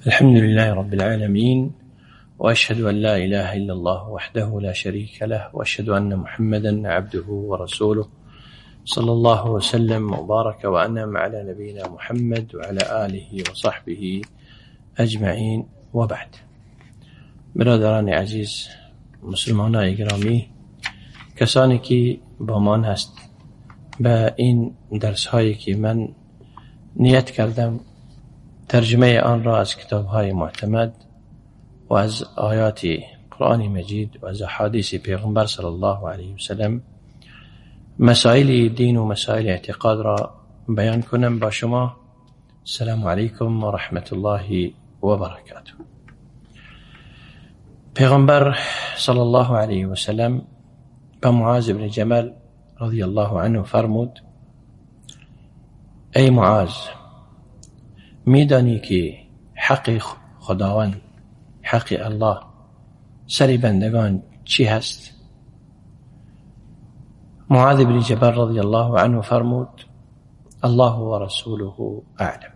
الحمد لله رب العالمين، وأشهد أن لا إله إلا الله وحده لا شريك له، وأشهد أن محمدا عبده ورسوله، صلى الله وسلم وبارك وأنعم على نبينا محمد وعلى آله وصحبه أجمعين، وبعد. برادران عزیز، مسلمان گرامی، کسانی که با من هست به این درس هایی که من نیت کردم ترجمه آن را از کتاب های معتمد و از آیات قرآن مجید و از احادیث پیغمبر صلی الله علیه و سلم مسائل دین و مسائل اعتقاد را بیان کنم با شما. السلام علیکم و رحمت الله و برکاته. پیغمبر صلی الله علیه و سلم به معاذ بن جبل رضی الله عنه فرمود: ای معاذ، میدانی که حق خداوند، حق الله سر بندگان چی هست؟ معاذ بن جبل رضی الله عنه فرمود: الله و رسوله اعلم.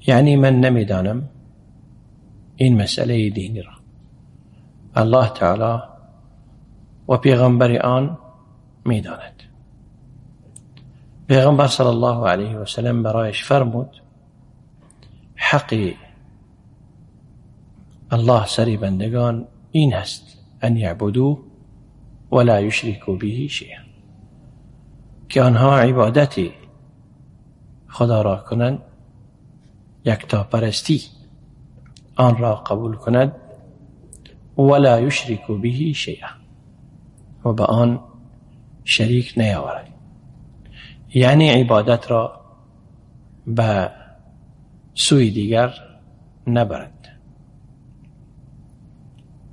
یعنی من نمیدانم این مسئله دینی را، الله تعالی و پیغمبر آن میداند. پیغمبر صلی الله علیه و سلم برایش فرمود: حق الله سر بندگان این هست ان یعبدوه ولا یشرکوا به شیئا، که آنها عبادت خدا را کنند، یکتاپرستی آن را قبول کند، ولا یشرکوا به شیئا، و به آن شریک نیاورد. یعنی عبادت را به سوی دیگر نبرد.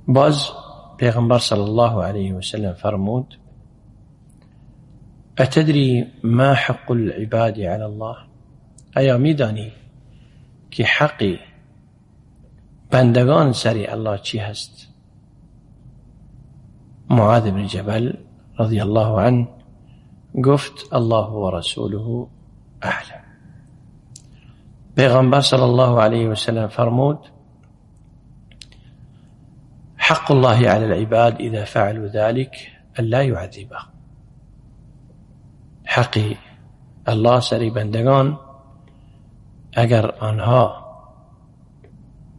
باز پیغمبر صلی الله علیه و سلم فرمود: اتدری ما حق العباد علی الله؟ آیا میدانی که حق بندگان سر الله چی هست؟ معاذ بن جبل رضی الله عنه گفت: الله و رسوله اعلم. پیغمبر صلی الله علیه و سلم فرمود: حق الله على العباد إذا فعلوا ذلك أن لا يعذبه. حق الله سر بندگان اگر آنها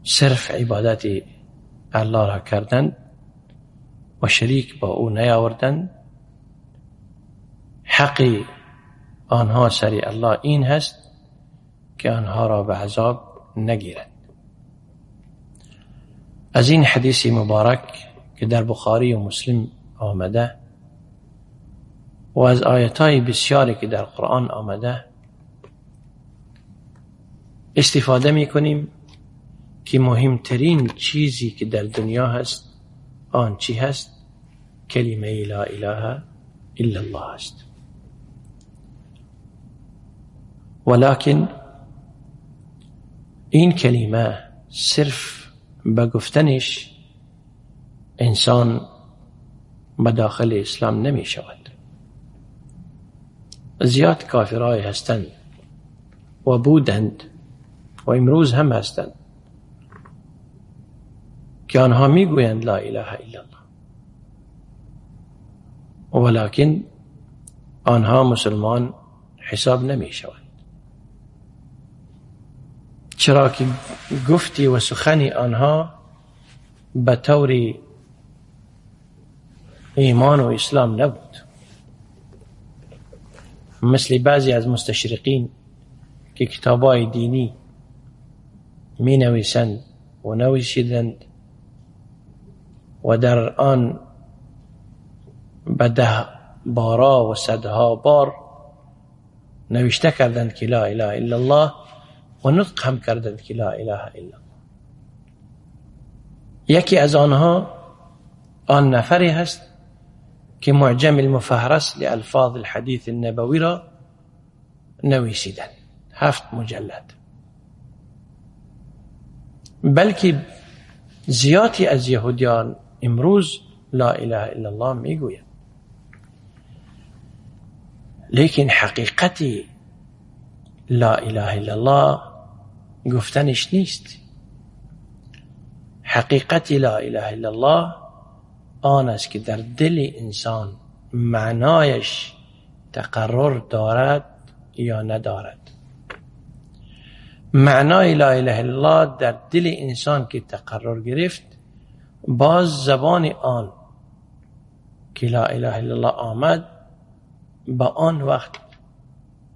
صرف عبادت الله را کردند و شریک با او نیاوردند، حق آنها سر الله این هست که آنها را به عذاب نگیرند. از این حدیث مبارک که در بخاری و مسلم آمده و از آیت‌های بسیاری که در قرآن آمده استفاده می‌کنیم که مهمترین چیزی که در دنیا هست آن چی هست؟ کلمه لا اله الا الله است. ولكن این کلمه صرف به گفتنش انسان به داخل اسلام نمی شود. زیاد کافرای هستند و بودند و امروز هم هستند که آنها می گویند لا اله الا الله، ولكن آنها مسلمان حساب نمی شوند، چرا که گفتی و سخنی آنها به طور ایمان و اسلام نبود. مثل بعضی از مستشرقین که کتابای دینی می نویسند و نویسیدند و در آن به 10 بارا و صدها بار نوشته کردند که لا اله الا الله و نطق هم کردند که لا اله الا الله. یکی از آنها آن نفری هست که معجم المفهرس لالفاظ الحدیث النبوی را نویسیدند، 7 مجلد. بلکه زیادی از یهودیان امروز لا اله الا الله میگویند، لیکن حقیقت لا اله الا الله گفتنش نیست. حقیقت لا اله الا الله آن است که در دل انسان معنایش تقرر دارد یا ندارد. معنای لا اله الا الله در دل انسان که تقرر گرفت، باز زبان آن که لا اله الا الله آمد، با آن وقت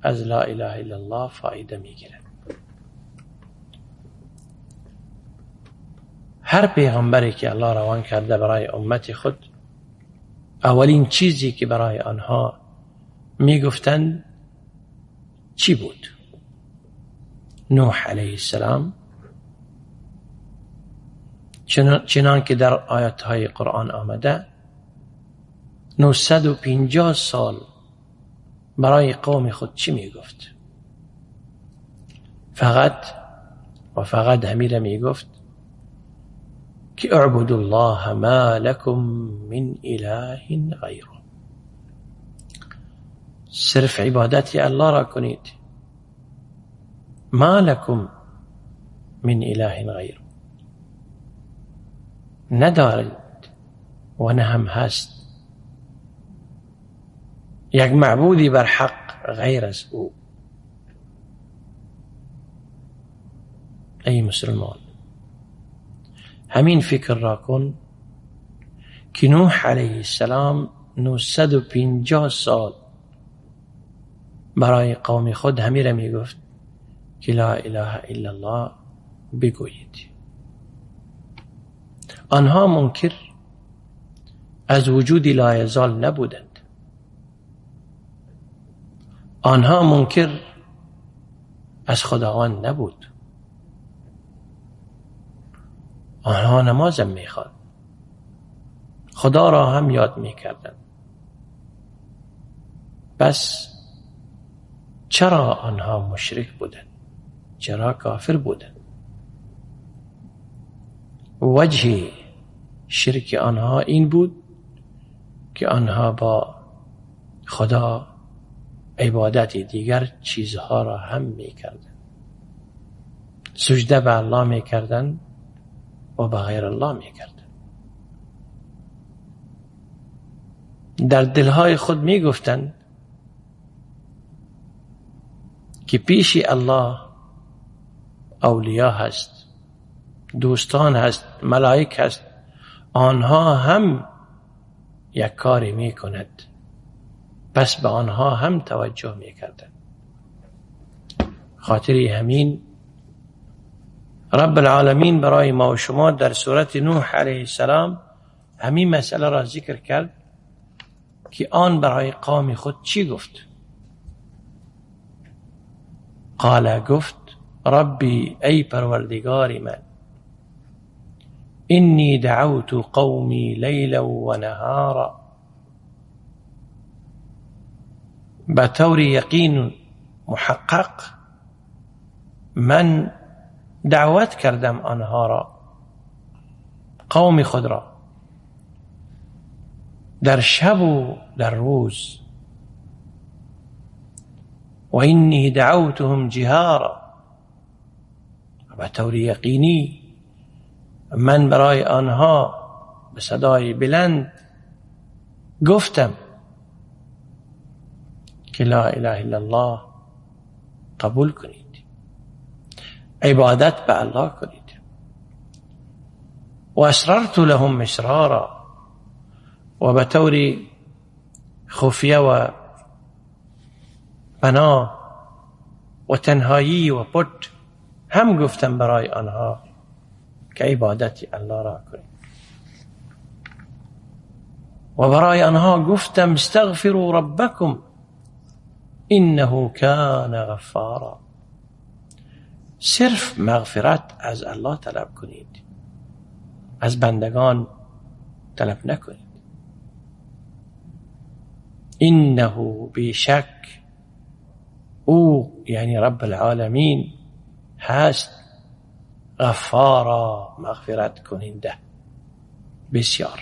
از لا اله الا الله فایده میگیرد. هر پیغمبری که الله روان کرده برای امت خود، اولین چیزی که برای آنها میگفتند چی بود؟ نوح علیه السلام چنان که در آیات های قرآن آمده، 950 سال برای قوم خود چی میگفت؟ فقط و فقط همی میگفت که اعبدوا الله ما لكم من اله غیره. صرف عبادت الله را کنید، ما لكم من اله غیره، ندارد و نه هم هست یک معبودی بر حق غیر از او. ای مسلمان، همین فکر را کن که نوح علیه السلام 950 سال برای قوم خود همی را میگفت که لا اله الا الله بگویید. آنها منکر از وجود لایزال نبودند، آنها منکر از خداوند نبود، آنها نمازم میخواد، خدا را هم یاد میکردند. بس چرا آنها مشرک بودند؟ چرا کافر بودند؟ وجه شرک آنها این بود که آنها با خدا عبادت دیگر چیزها را هم میکردند، سجده به الله میکردند و به غیر الله میکردند. در دلهای خود میگفتند که پیش الله اولیا هست، دوستان هست، ملائک هست، آنها هم یک کاری میکند، پس به آنها هم توجه میکردند. خاطر همین رب العالمین برای ما و شما در سورت نوح علیه السلام همین مسئله را ذکر کرد که آن برای قوم خود چی گفت؟ قال، گفت ربی، ای پروردگار من، انی دعوت قومی لیلا و نهارا. به طور یقین محقق من دعوت کردم آنها را، قوم خود را، در شب و در روز. و انی دعوتهم جهارا، به طور یقینی من برای آنها به صدای بلند گفتم که لا اله الا الله قبول کنید، عبادت به الله کنید. و اسررت لهم اسرارا، و به طور خفیه و پناه و تنهایی و پت هم گفتم برای آنها که عبادت الله را کنید. و برای آنها گفتم استغفروا ربکم انه کان غفارا، صرف مغفرت از الله طلب کنید، از بندگان طلب نکنید. انه، بیشک او یعنی رب العالمین هست غفارا، مغفرت کننده بسیار.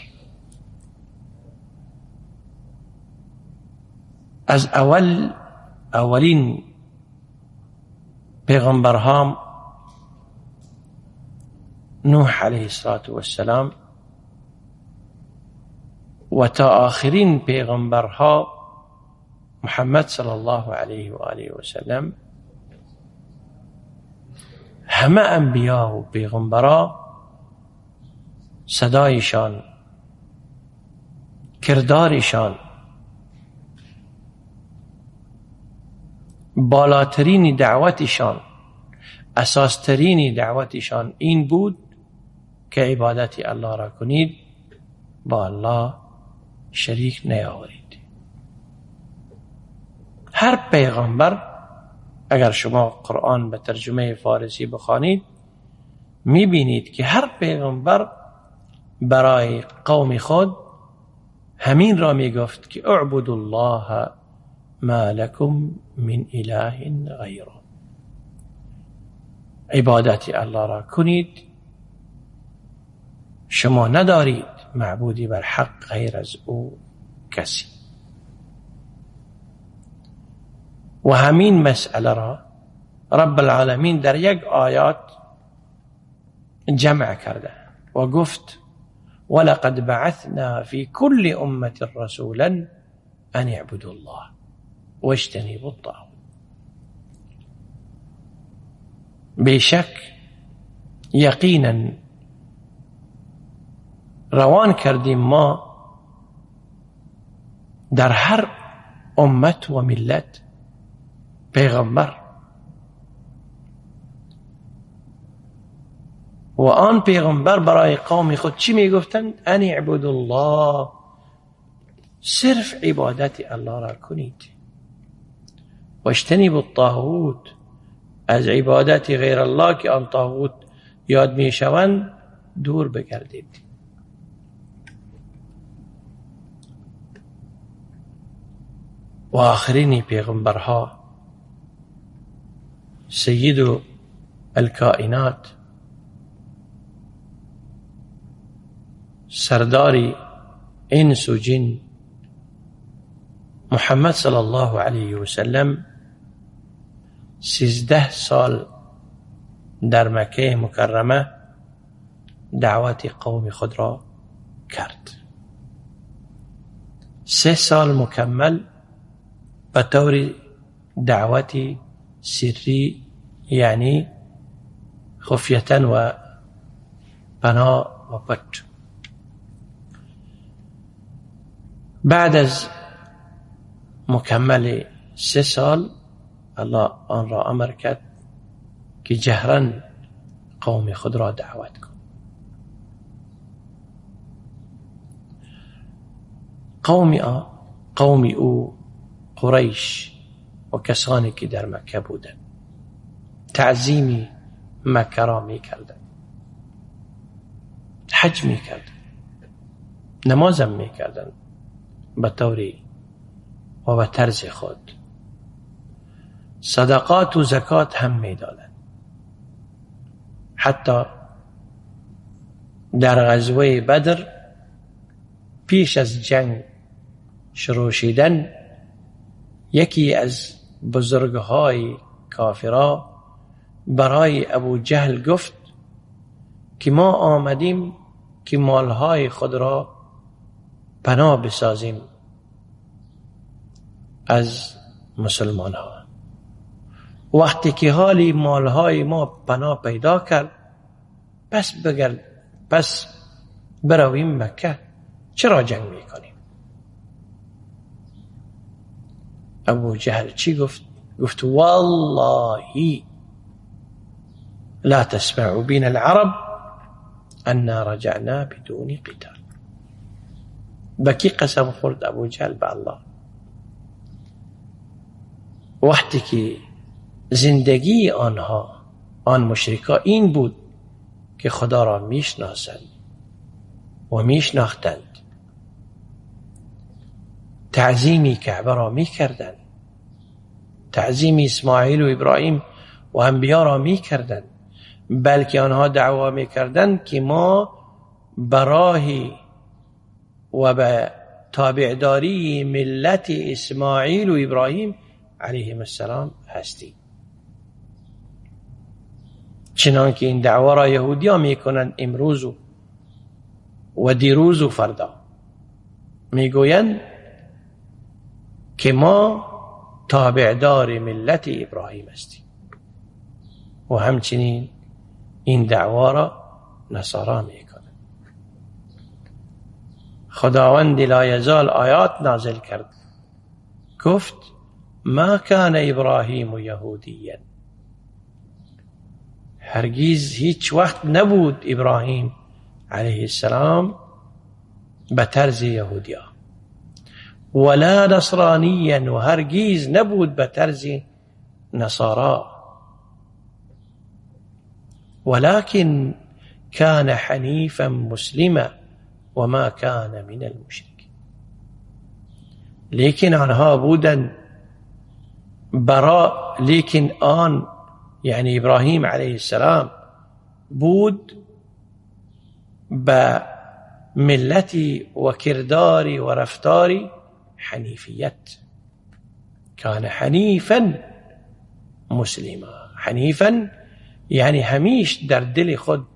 از اولین پیغمبرها نوح علیه السلام و تا آخرین پیغمبرها محمد صلی الله علیه و آله و سلم، همه انبیا و پیغمبرها صدایشان، کردارشان، بالاترین دعوتشان، اساسترین دعوتشان این بود که عبادت الله را کنید، با الله شریک نیاورید. هر پیغمبر، اگر شما قرآن به ترجمه فارسی بخوانید میبینید که هر پیغمبر برای قوم خود همین را میگفت که اعبدوا الله ما لكم من اله غیره، عبادت الله را کنید، شما ندارید معبودی بر حق غیر از او کسی. و همین مسئله را رب العالمین در یک آیات جمع کرده و گفت ولقد بعثنا في كل أمة رسولا أن اعبدوا الله واجتنبوا الطاغوت. بیشک یقینا روان کردیم ما در هر امت و ملت پیغمبر، و آن پیغمبر برای قوم خود چی میگفتند؟ ان اعبدوا الله، صرف عبادت الله را کنید، و اجتنبوا الطاغوت، از عبادت غیر الله که آن طاغوت یاد میشوند دور بگردید. و آخرین پیغمبرها سید الکائنات، سردار انس و جن، محمد صلی الله علیه و سلم، 13 سال در مکه مکرمه دعوت قوم خود را کرد. 3 سال مکمل به طور دعوت سری، یعنی خفیتا و پناه و پت. بعد از مکمل 3 سال الله آن را امر کرد که جهرا قوم خود را دعوت کن. قوم او قریش و کسانی که در مکه بودند تعظیم مکه را می کردند، حج می کردند، نمازم می کردند به طوری و به طرز خود، صدقات و زکات هم می دادند. حتی در غزوه بدر پیش از جنگ شروع شدن یکی از بزرگهای کافرا برای ابو جهل گفت که ما آمدیم که مالهای خود را پناه بسازیم از مسلمان ها. وقتی که حالی مالهای ما پناه پیدا کرد پس برویم مکه، چرا جنگ میکنیم؟ ابو جهل چی گفت؟ گفت والله لا تسمع بنا العرب أنا رجعنا بدون قتال. بکی قسم خورد ابو جهل به الله. وقتی که زندگی آنها، آن مشرکا، این بود که خدا را میشناسند و میشناختند، تعظیم کعبه را میکردند، تعظیم اسماعیل و ابراهیم و انبیا را میکردند، بلکه آنها دعوا میکردند که ما براه و به تابعداری ملت اسماعیل و ابراهیم علیهم السلام هستیم. چنان که این دعوا را یهودی ها میکنند امروز و دیروز و فردا، میگویند که ما تابعدار ملت ابراهیم هستیم. و همچنین این دعوا را نصارا میکنند. خداوند لا یزال آیات نازل کرد، گفت ما کان ابراهیم یهودیا، هرگز هیچ وقت نبود ابراهیم علیه السلام به طرز یهودیا، ولا نصرانیا، و هرگز نبود به طرز نصارا، ولكن كان حنيفا مسلما وما كان من المشركين. لیکن آنها بودند براء، لیکن آن یعنی ابراهیم علیه السلام بود به ملتی و کرداری و رفتاری حنیفیت. کان حنیفا مسلما، حنیفا یعنی همیش در دل خود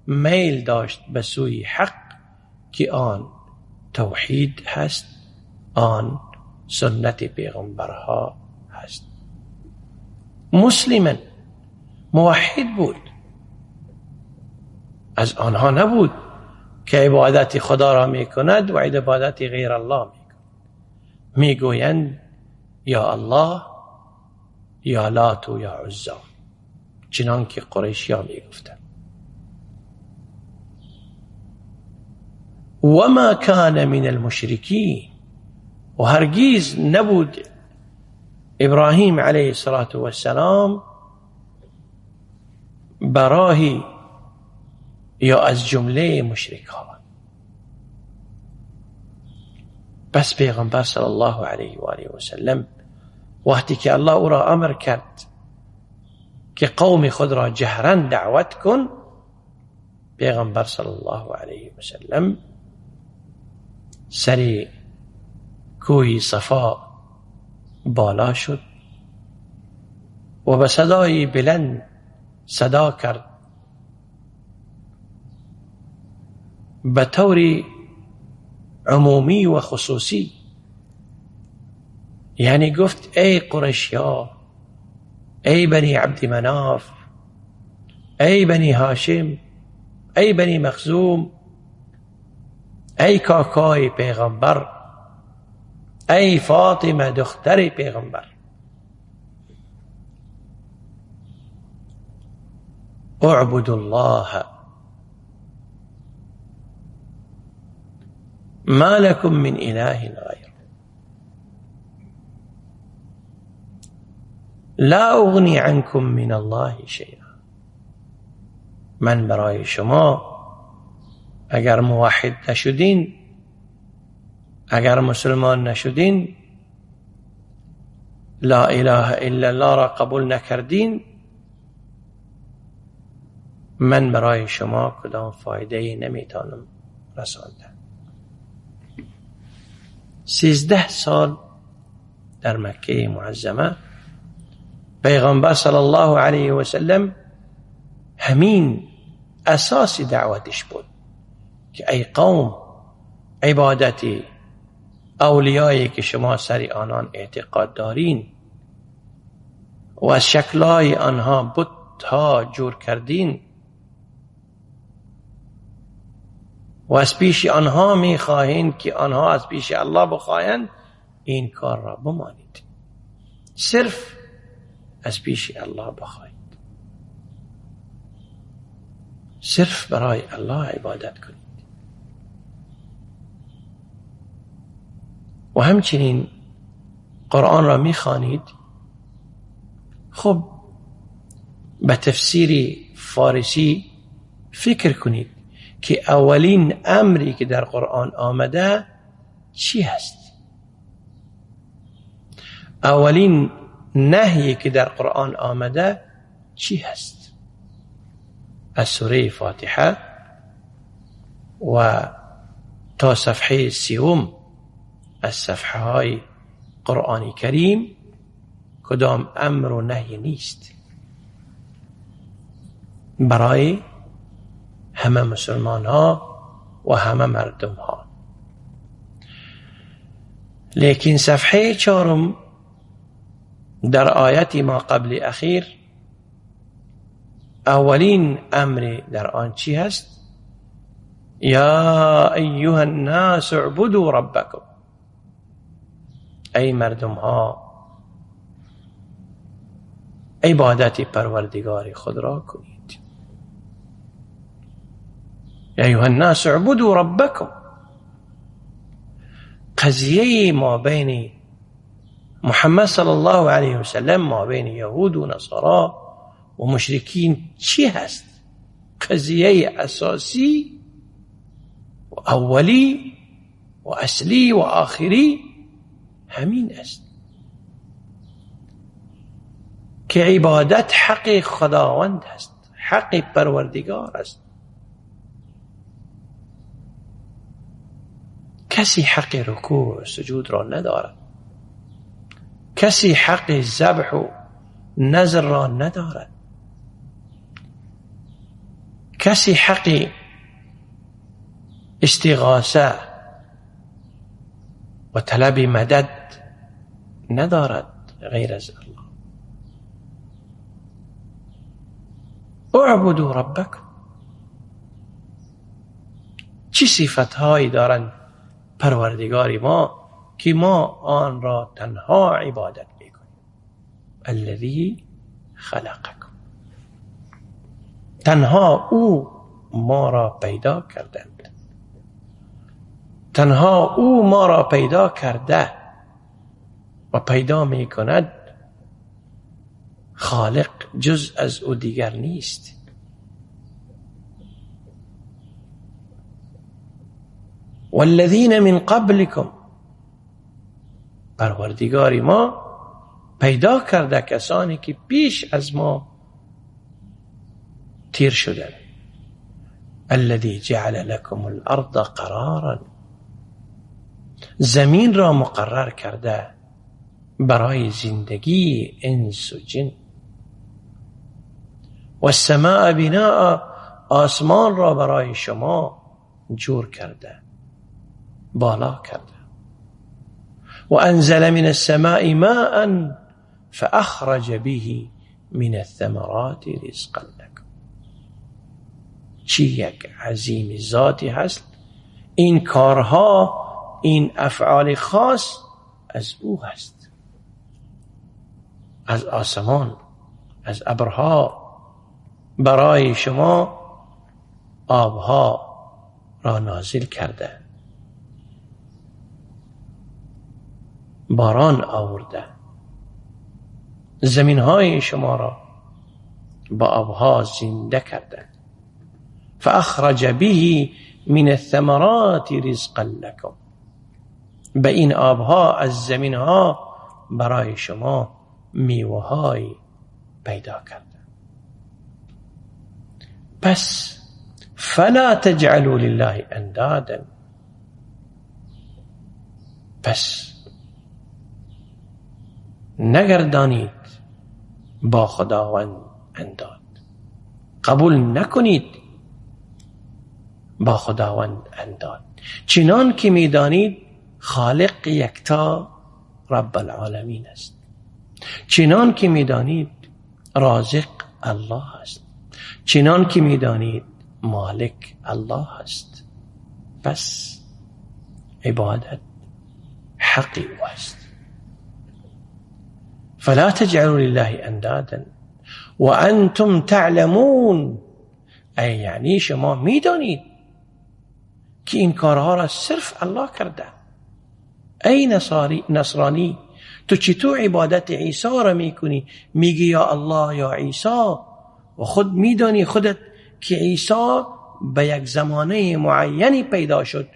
میل داشت به سوی حق که آن توحید هست، آن سنت پیغمبرها هست. مسلما موحد بود، از آنها نبود که عبادت خدا را میکند و عبادت غیر الله میکند. میگویند یا الله یا لات و یا عزا، چنان که قریشی ها میگفتند. و ما کان من المشرکین، و هرگز نبود ابراهیم علیه الصلاة والسلام براهی یا از جمله مشرک ها. بس پیغمبر صلی الله علیه و آله و سلم وقتی که الله او را امر کرد که قوم خود را جهرا دعوت کن، پیغمبر صلی الله علیه و سلم سر کوه صفا بالا شد و به صدای بلند صدا کرد، به طور عمومی و خصوصی، یعنی گفت ای قریشیا، ای بنی عبد مناف، ای بنی هاشم، ای بنی مخزوم، ای کاکای پیغمبر، ای فاطمه دختر پیغمبر، اعبدوا الله ما لكم من اله غیره لا اغنی عنكم من الله شیئا. من برای شما اگر موحد نشدین، اگر مسلمان نشدین، لا اله الا الله را قبول نکردین، من برای شما کدام فایده نمیتونم رساندن. 13 سال در مکه معظمه پیغمبر صلی الله علیه و سلم همین اساس دعوتش بود که ای قوم، عبادت اولیایی که شما سر آنان اعتقاد دارین و از شکلای آنها بتها جور کردین و از پیش آنها میخواهین که آنها از پیش الله بخواهند، این کار را بمانید، صرف از پیش الله بخواهید، صرف برای الله عبادت کنید. و همچنین قرآن را میخوانید، خب به تفسیر فارسی فکر کنید که اولین امری که در قرآن آمده چی هست؟ اولین نهی که در قرآن آمده چی هست؟ از سوره فاتحه و تا صفحه 30 از صفحه های قرآن کریم کدام امر و نهی نیست. برای همه مسلمان ها و همه مردم ها. لیکن صفحه چهارم در آیت ما قبل اخیر اولین امر در آن چی هست؟ یا ایها الناس اعبدوا ربکم، ای مردم ها عبادت پروردگار خود را کنید. یا ایها الناس اعبدوا ربکم. قضیه ما بین محمد صلی الله علیه وسلم، ما بین یهود و نصارا و مشرکین چی هست؟ قضیه اساسی و اولی و اصلی و آخری همین است که عبادت حق خداوند است، حق پروردگار است. کسی حق رکوع و سجود را ندارد، کسی حق ذبح و نذر را ندارد، کسی حق استغاثه و طلب مدد ندارد غیر از الله. اعبدوا ربکم. چه صفتهایی دارند پروردگار ما که ما آن را تنها عبادت میکنیم؟ الذی خلقکم، تنها او ما را پیدا کردند، تنها او ما را پیدا کرده و پیدا میکند. خالق جز از او دیگر نیست. والذین من قبلکم، پروردگار ما پیدا کرده کسانی که پیش از ما تیر شدن. الذی جعل لکم الارض قرارا، زمین را مقرر کرده برای زندگی انس و جن. و السماء بناء، آسمان را برای شما جور کرده، بالا کرده. و انزل من السماء ماء فاخرج به من الثمرات رزقا لكم. چی یک عظیم ذاتی هست این کارها، این افعال خاص از او هست، از آسمان، از ابرها برای شما آبها را نازل کرده، باران آورده، زمینهای شما را با آبها زنده کرده. فاخرج به من الثمرات رزقا لكم، به این آبها از زمینها برای شما میوه‌های پیدا کرده. پس فلا تجعلوا لله اندادا، پس نگردانید با خداوند انداد، قبول نکنید با خداوند انداد، چنان که میدانید خالق یکتا رب العالمین است، چنان که میدانید رازق الله است، چنان که میدانید مالک الله است. پس عبادت حق او است. فلا تجعلوا لله اندادا وانتم تعلمون، ای یعنی شما میدانید که این کارها را صرف الله کرده. ای نصرانی، تو چطور عبادت عیسی را میکنی؟ میگی یا الله یا عیسی، و خود میدانی خودت که عیسی به یک زمانه معینی پیدا شد،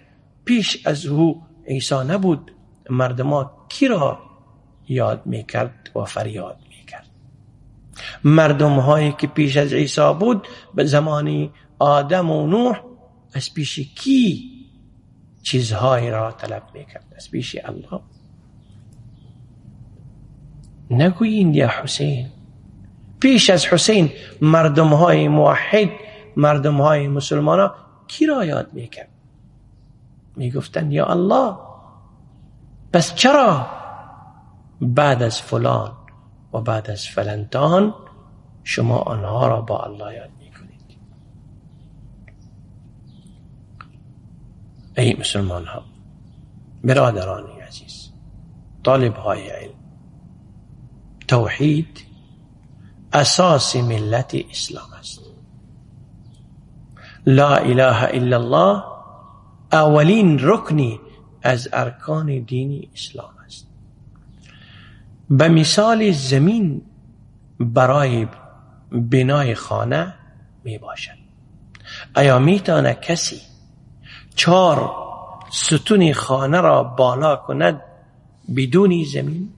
پیش از او عیسی نبود. مردم کی را یاد میکرد و فریاد میکرد؟ مردم هایی که پیش از عیسی بود، به زمان آدم و نوح، از پیش کی چیزهایی را طلب میکرد؟ از پیش الله. نگویید یا حسین، پیش از حسین مردم های موحد، مردم های مسلمان ها کی را یاد میکرد؟ میگفتن یا الله. پس چرا بعد از فلان و بعد از فلنتان شما آنها را با الله یاد میکنید؟ ای مسلمان ها، برادران عزیز، طالب های علم، توحید اساس ملت اسلام است. لا اله الا الله اولین رکنی از ارکان دین اسلام است. به مثال زمین برای بنای خانه می باشد. آیا میتونه کسی 4 ستون خانه را بالا کند بدون زمین؟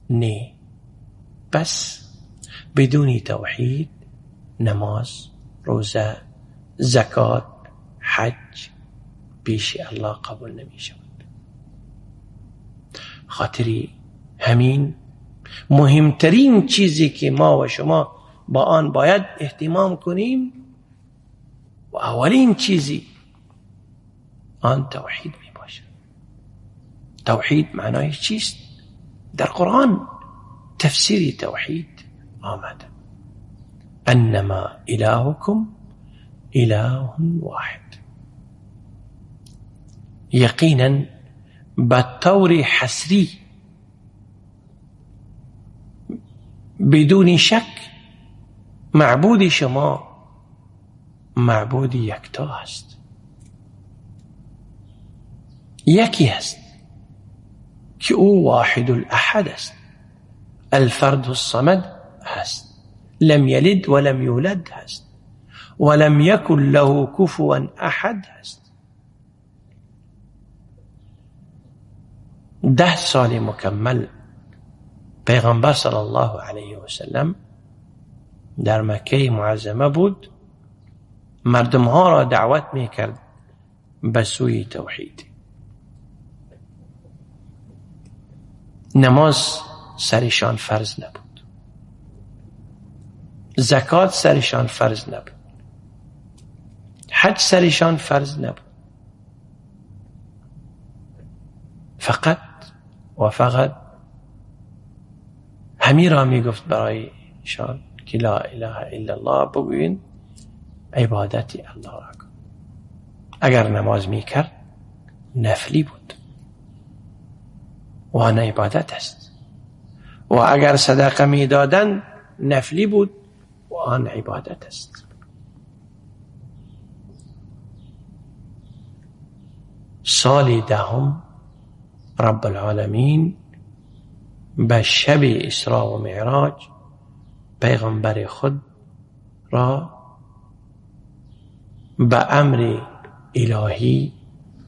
نه. بس بدون توحید نماز، روزه، زکات، حج پیش الله قبول نمی شود. خاطری همین مهمترین چیزی که ما و شما با آن باید اهتمام کنیم و اولین چیزی آن توحید می باشد. توحید معنای چیست؟ در قرآن تفسیر توحید آمده: انما الهکم اله واحد. یقینا به طور حصری بدون شک معبود شما معبود یکتا است، یکی است که او واحد الاحد است، الفرد الصمد است، لم یلد ولم یولد است، ولم یکن له کفوا احد است. 10 سال مکمل پیغمبر صلی الله علیه و سلم در مکه معظمه بود، مردمها را دعوت میکرد به سوی توحید. نماز سرشان فرض نبود، زکات سرشان فرض نبود، حج سرشان فرض نبود، فقط و فقط همین را میگفت برایشان که لا اله الا الله بگوین، عبادت الله را کن. اگر نماز میکرد نفلی بود و آن عبادت است، و اگر صدقه میدادن نفلی بود و آن عبادت است. سال 10 رب العالمین به شب اسراء و معراج پیغمبر خود را به امر الهی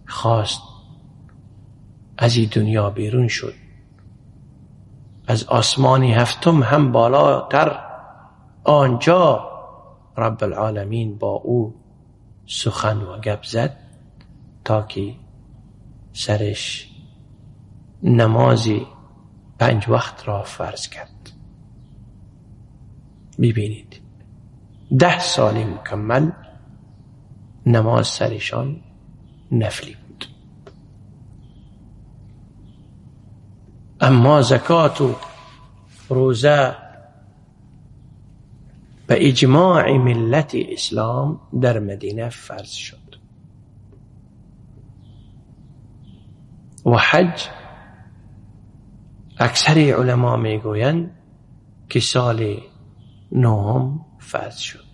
خواست از این دنیا بیرون شد، از آسمان 7 هم بالاتر، آنجا رب العالمین با او سخن و گپ زد تا که سرش نماز 5 وقت را فرض کرد. ببینید 10 سال مکمل نماز سرشان نفلی بود. اما زکات و روزه به اجماع ملت اسلام در مدینه فرض شد و حج اکثر علما میگویند که سال 9 فرض شد.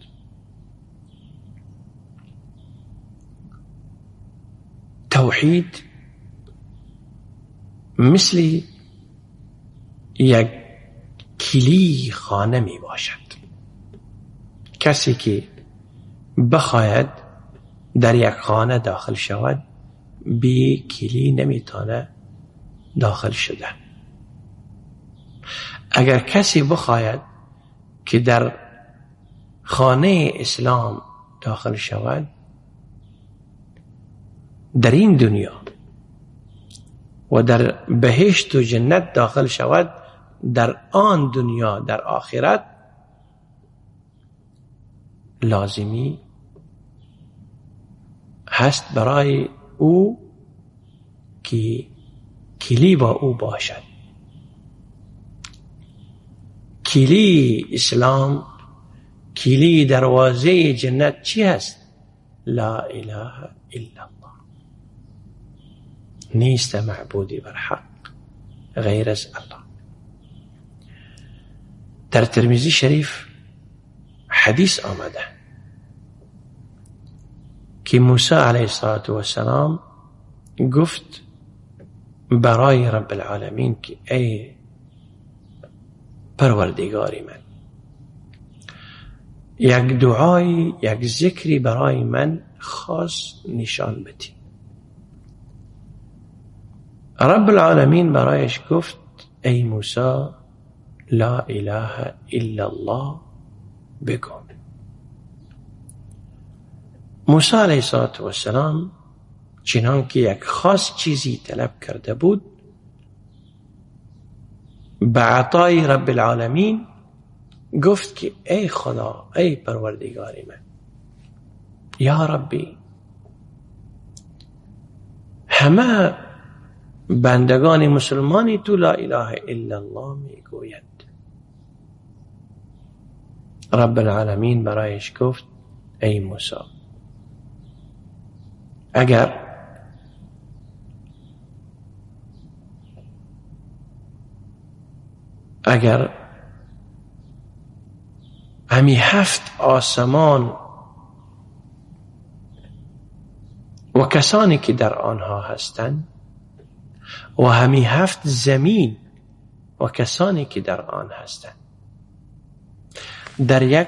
توحید مثل یک کلی خانه می باشد. کسی که بخواهد در یک خانه داخل شود بی کلی نمیتونه داخل شده. اگر کسی بخواهد که در خانه اسلام داخل شود در این دنیا و در بهشت و جنت داخل شود در آن دنیا، در آخرت لازمی هست برای او که کلی با او باشد. کلی اسلام، کلی دروازه جنت چی هست؟ لا اله الا الله. نیست معبودی بر حق غیر از الله. در ترمذی شریف حدیث آمده که موسی علیه السلام گفت برای رب العالمین که ای پروردگار من، یک دعای، یک ذکری برای من خاص نشان بدی. رب العالمین برایش گفت ای موسی لا اله الا الله بگو. موسی علیه السلام چنان که یک خاص چیزی طلب کرده بود، به عطای رب العالمین گفت که ای خدا، ای پروردگار من، یا ربی، همه بندگان مسلمانی تو لا اله الا الله میگویند. رب العالمین برایش گفت ای موسی، اگر همی 7 آسمان و کسانی که در آنها هستند و همی 7 زمین و کسانی که در آن هستند در یک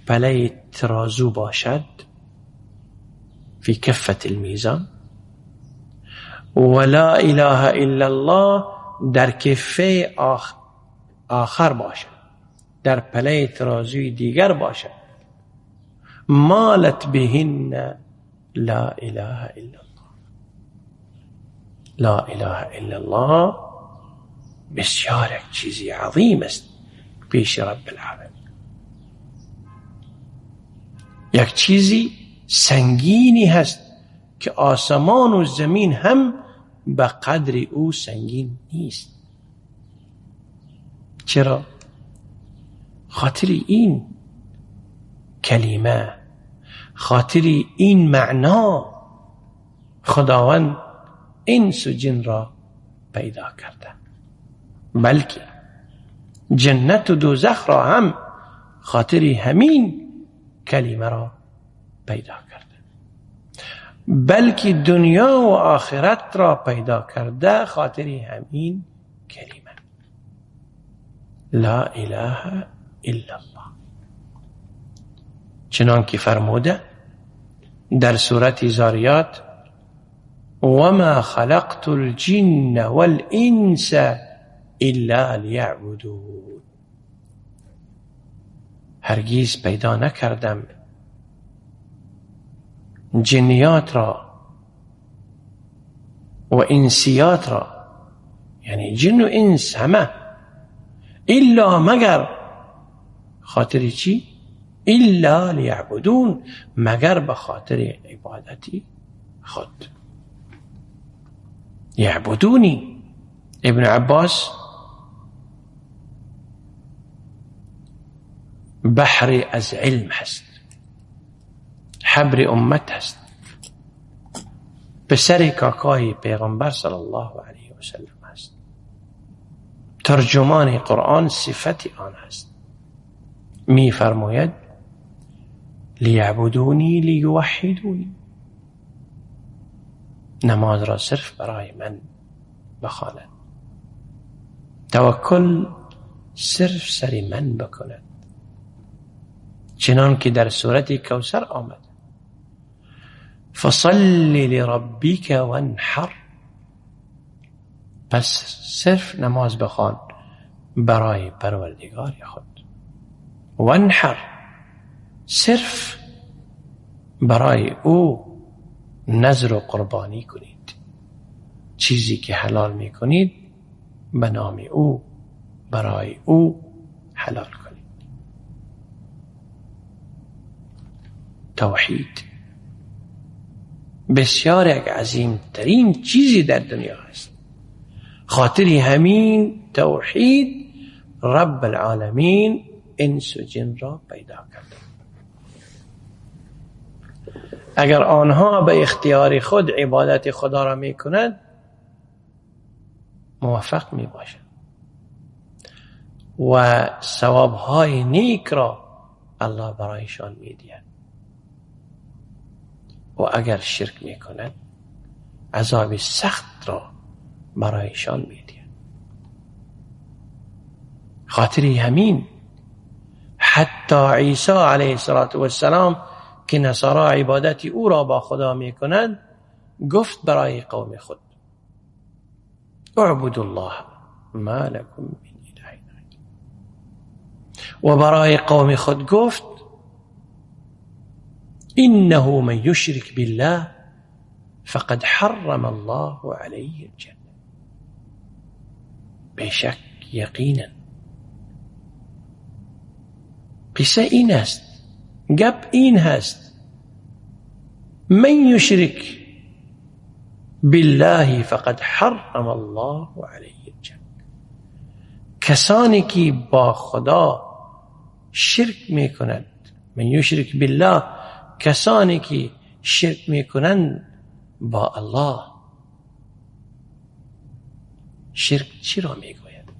پله ترازو باشد، فی کفة المیزان، و لا اله الا الله در کفه آخر باشد، در پله ترازوی دیگر باشد، مالت بهن لا اله الا الله. لا اله الا الله بسیار یک چیزی عظیم است پیش رب العالمین، یک چیزی سنگینی هست که آسمان و زمین هم به قدر او سنگین نیست. چرا؟ خاطر این کلمه، خاطر این معنا خداوند انس و جن را پیدا کرده، بلکه جنت و دوزخ را هم خاطر همین کلمه را پیدا کرده، بلکه دنیا و آخرت را پیدا کرده خاطر همین کلمه لا اله الا الله. چنان که فرموده در سورة زاریات: وما خلقت الجن والانس الا لیعبدون. هرگز پیدا نکردم جنیات را و انسیات را، یعنی جن و انس همه، الا مگر خاطر چی؟ الا لیعبدون، مگر به خاطر عبادتی خود. یعبدونی. ابن عباس بحر از علم هست، حبر امت هست، پسر کاکای پیغمبر صلی الله علیه و سلم هست، ترجمان قرآن صفت آن هست. می فرماید لیعبدونی لیوحدونی، نماز را صرف برای من بخواند، توکل صرف سر من بکند، چنان که در سورة کوثر آمد: فصل لربک وانحر. پس صرف نماز بخوان برای پروردگار خود، وانحر صرف برای او نذر و قربانی کنید، چیزی که حلال میکنید به نام او برای او حلال کنید. توحید بسیار یک عظیم ترین چیزی در دنیا است. خاطر همین توحید رب العالمین انس و جن را پیدا کرد. اگر آنها به اختیار خود عبادت خدا را می کنند موفق می باشند و ثواب های نیک را الله برایشان می دهد، و اگر شرک می کند عذاب سخت را برایشان می دهد. خاطر همین حتی عیسی علیه السلام که نصارا عبادت او را با خدا می کنند گفت برای قوم خود اعبدوا الله ما لكم من اله غیره، و برای قوم خود گفت انه من یشرک بالله فقد حرم الله علیه الجنه. بیشک یقینا قصه این است، گپ این هست، من یشرک بالله فقد حرم الله علیه الجنه. کسانی که با خدا شرک میکنند، من یشرک بالله، کسانی که شرک میکنند با الله. شرک چی را میگوید؟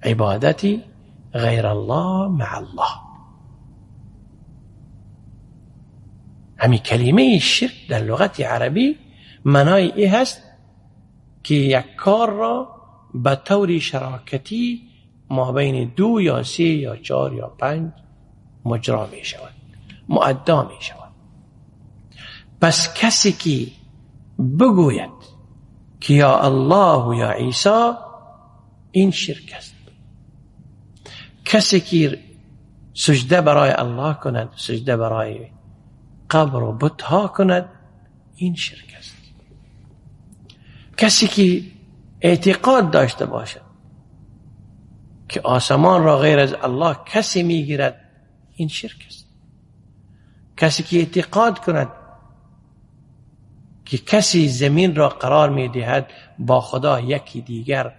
عبادتی غیر الله مع الله. همین کلمه شرک در لغت عربی معنای ای هست که یک کار را به طور شراکتی ما بین 2 یا 3 یا 4 یا 5 مجرا می شود، معدا می شود. پس کسی که بگوید که یا الله و یا عیسی، این شرک است. کسی که سجده برای الله کند، سجده برای قبر و بتها کند، این شرک است. کسی که اعتقاد داشته باشد که آسمان را غیر از الله کسی میگیرد، این شرک است. کسی که اعتقاد کند که کسی زمین را قرار میدهد با خدا یکی دیگر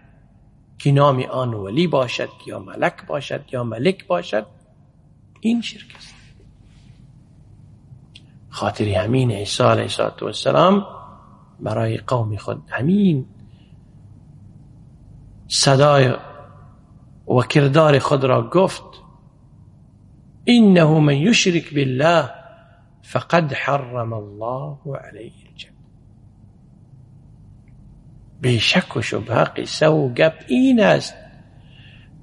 که نام آن ولی باشد یا ملک باشد یا ملک باشد، این شرک است. خاطر همین عیسی علیه السلام برای قوم خود همین صدای و کردار خود را گفت انه من یشرک بالله فقد حرم الله علیه الجنه. بیشک و شبهه قصه و گپ این است،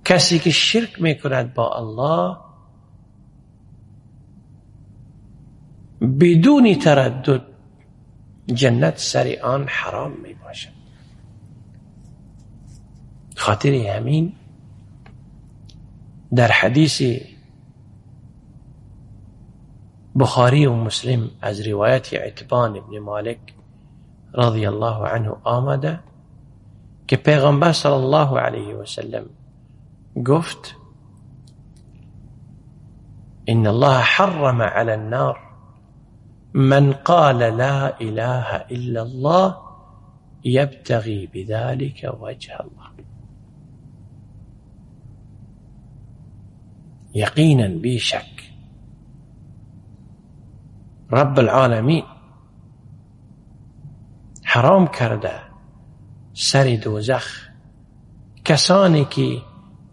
کسی که شرک میکند با الله بدون تردد جنت سر آن حرام می باشد. خاطر همین در حدیث بخاری و مسلم از روایت عتبان ابن مالک رضی الله عنه آمده که پیغمبر صلی الله علیه و سلم گفت ان الله حرم علی النار من قال لا اله الا الله يبتغي بذلك وجه الله. یقینا بیشک رب العالمین حرام کرده سر دوزخ کسانی که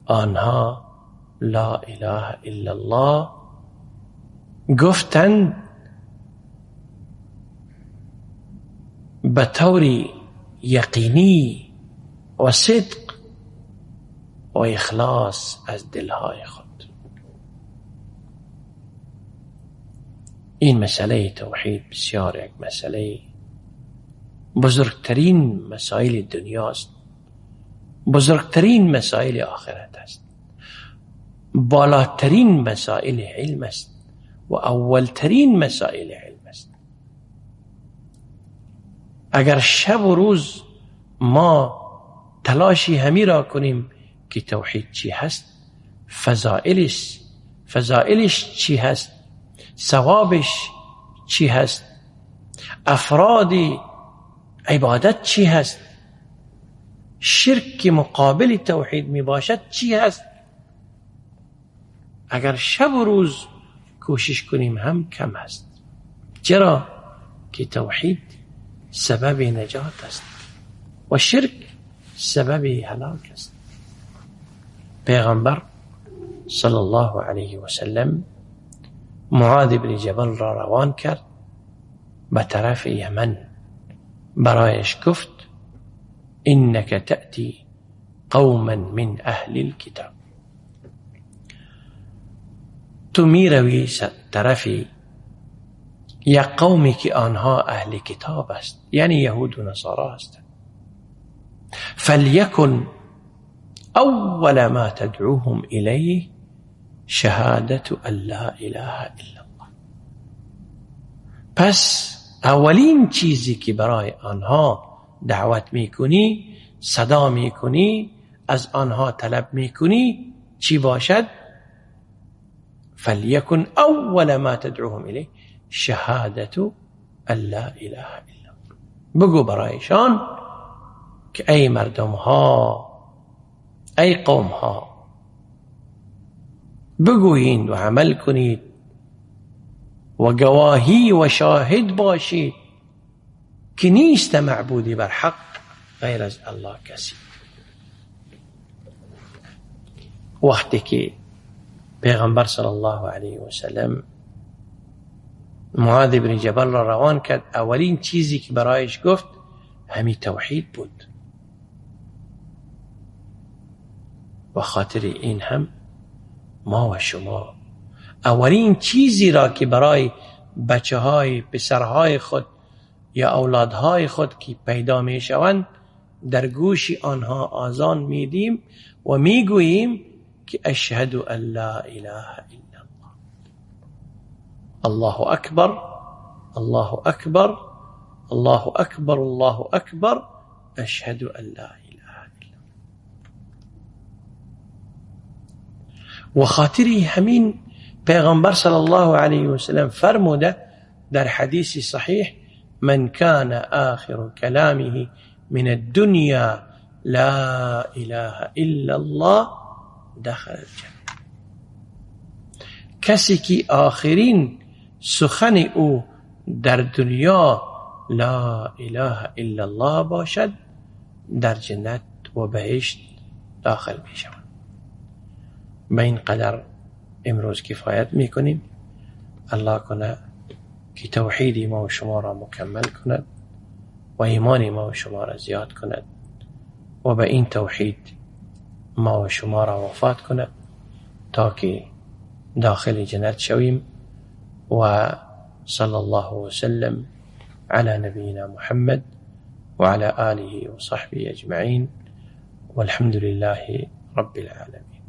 آنها لا اله الا الله گفتند به طور یقینی و صدق و اخلاص از دلهای خود. این مسئله توحید بسیار یک مسئله بزرگترین مسائل دنیاست، بزرگترین مسائل آخرت است، بالاترین مسائل علم است و اولترین مسائل علم است. اگر شب و روز ما تلاشی همی را کنیم که توحید چی هست، فضائلش چی هست، ثوابش چی هست، افراد عبادت چی هست، شرک که مقابل توحید می باشد چی هست. اگر شب و روز کوشش کنیم هم کم است. چرا که توحید سبب نجات است و شرک سبب هلاک است. پیغمبر صلی الله علیه و سلم معاذ بن جبل را روان کرد به طرف یمن. برایش گفت انک تأتی قوما من اهل الكتاب، تو می روی طرف یک قومی که آنها اهل کتاب است، یعنی یهود و نصارا هستند. فلیکن اول ما تدعوهم الیه شهادت ان لا اله الا الله. پس اولین چیزی که برای آنها دعوت میکنی، صدا میکنی، از آنها طلب میکنی چی باشد؟ فلیکن اول ما تدعوهم الیه شهادت ان لا اله الا الله. بگو برایشان که ای مردم ها، ای قوم ها، بگویید و عمل کنید و گواهی و شاهد باشید که نیست معبودی بر حق غیر از الله کسی. وقتی که پیغمبر صلی الله علیه و سلم معاذ بن جبل را روان کرد، اولین چیزی که برایش گفت همی توحید بود. و خاطر این هم ما و شما اولین چیزی را که برای بچه های پسرهای خود یا اولادهای خود که پیدا می شوند در گوش آنها آذان میدیم و میگوییم که اشهد ان لا اله الا الله، الله اکبر، الله اکبر، الله اکبر، الله اکبر، اشهد ان لا اله الا الله. و خاطر همین پیغمبر صلی الله علیه و سلم فرموده در حدیث صحیح من كان آخر كلامه من الدنيا لا اله الا الله دخل الجنة. کسی که آخرین سخن او در دنیا لا اله الا الله باشد در جنت و بهشت داخل می شود. به این قدر امروز کفایت می کنیم. الله کنه که توحید ما و شما را مکمل کند و ایمان ما و شما را زیاد کند و به این توحید ما و شما را وفات کند تا که داخل جنت شویم. و صلی الله وسلم على نبینا محمد وعلى آله وصحبه اجمعین والحمد لله رب العالمین.